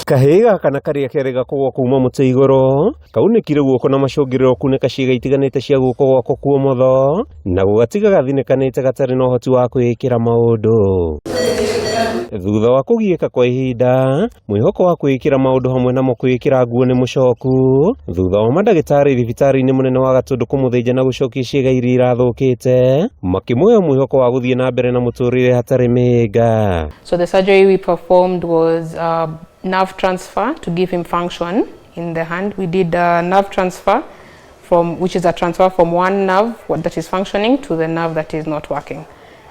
Kahĩĩ gaka na karĩa kerĩga kũgwa kuma mũtĩ igũrũ kaunĩkire guoko na macũngĩrĩro kunĩka ciĩga itiganĩte cia guoko gwako kwa ũmotho na gũgatiga gathinĩkanĩte gatarĩ na ũhoti wa kwĩĩkĩra maũndũ. Thutha wa kũgiĩka kwa ihinda, mwĩhoko wa kwĩĩkĩra maũndũ hamwe namo kwĩĩkĩra nguo nĩ mũcoku thutha wa mandagĩtarĩ thibitarĩ-inĩ mũnene wa Gatũndũ kũmũthĩnja na gũcokia ciĩga iria irathũkĩte, makĩmũhe mwĩhoko wa gũthiĩ na mbere na mũtũrĩre hatarĩ mĩhĩnga. So the surgery we performed was a nerve transfer to give him function in the hand. We did a nerve transfer from, which is a transfer from one nerve that is functioning to the nerve that is not working.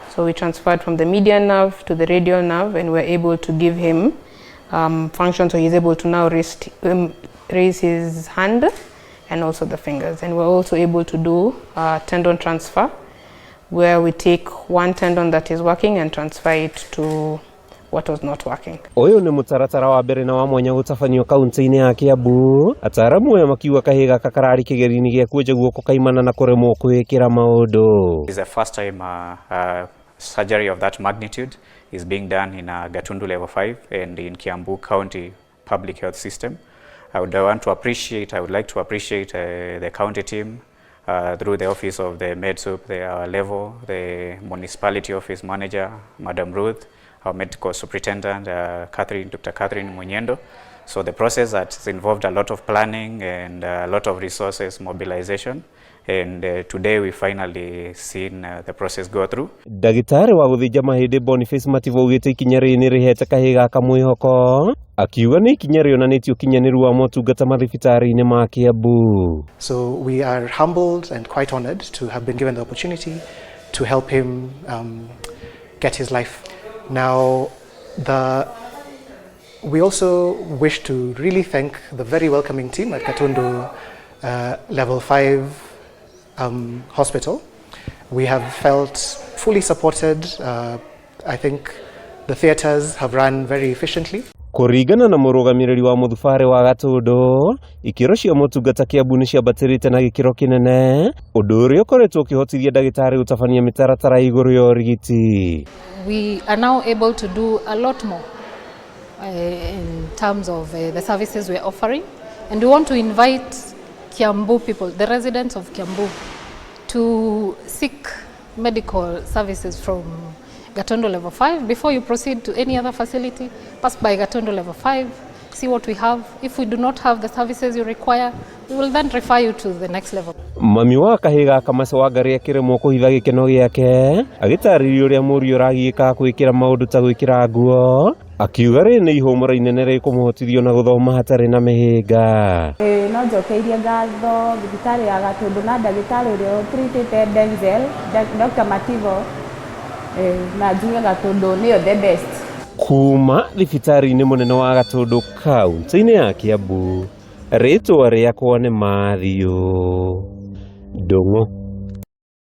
So we transferred from the median nerve to the radial nerve, and we're able to give him function, so he's able to now raise his hand and also the fingers. And we're also able to do tendon transfer, where we take one tendon that is working and transfer it to what was not working. Ũyũ nĩ mũtaratara wa mbere na wa mwanya gũtabanio kaunti-inĩ ya Kiambu. Ataaramu aya makiuga kahĩĩ gaka kararĩ kĩgerio-inĩ gĩa kwenja guoko kaimana na kũremwo kwĩĩkĩra maũndũ. It's the first time surgery of that magnitude is being done in Gatundu Level 5 and in Kiambu County Public Health System. I would like to appreciate the county team through the office of the MedSup, the level, the municipality office manager, Madam Ruth, our medical superintendent, Dr. Catherine Munyendo. So the process has involved a lot of planning and a lot of resources mobilization. And today we finally seen the process go through. Ndagĩtarĩ wa gũthĩnja mahĩndĩ Boniface Mativo augĩte ikinya rĩrĩ nĩ rĩhete kahĩĩ gaka mwĩhoko, akiuga nĩ ikinya rĩonanĩtie ũkinyanĩru wa motungata mathibitarĩ-inĩ ma Kiambu. So we are humbled and quite honored to have been given the opportunity to help him get his life. Now, we also wish to really thank the very welcoming team at Gatundu Level 5 Hospital. We have felt fully supported. I think the theatres have run very efficiently. Kũringana na mũrũgamĩrĩri wa mũthubarĩ wa Gatũndũ, ikĩro cia motungata Kiambu nĩ ciambatĩrĩte na gĩkĩro kĩnene, ũndũ ũrĩa ũkoretwo ũkĩhotithia ndagĩtarĩ gũtabania mĩtaratara igũrũ ya ũrigiti. We are now able to do a lot more in terms of the services we are offering, and we want to invite Kiambu people, the residents of Kiambu, to seek medical services from Gatundu Level 5. Before you proceed to any other facility, pass by Gatundu Level 5, see what we have. If we do not have the services you require, we will then refer you to the next level. Mami wa kahĩĩ gaka Mace Wangari akĩremwo kũhitha gĩkeno gĩake agĩtarĩria ũrĩa mũriũ ũragiĩkaga gwĩkĩra maũndũ ta gwĩkĩra nguo, akiuga rĩrĩ nĩ ihũmũra inene rĩkũmũhotithia ona gũthoma hatarĩ na mĩhĩnga. Ĩĩ, no njokeirie ngatho thibitarĩ ya Gatũndũ na ndagĩtarĩ ũrĩa ũtreatĩte Denzel, Dr. Mativo, na njuge Gatũndũ nĩyo the best. Kuma thibitarĩ-inĩ mũnene wa Gatũndũ kaunti-inĩ ya Kiambu, rĩtwa rĩakwa nĩ Mathiũ Ndũng'ũ.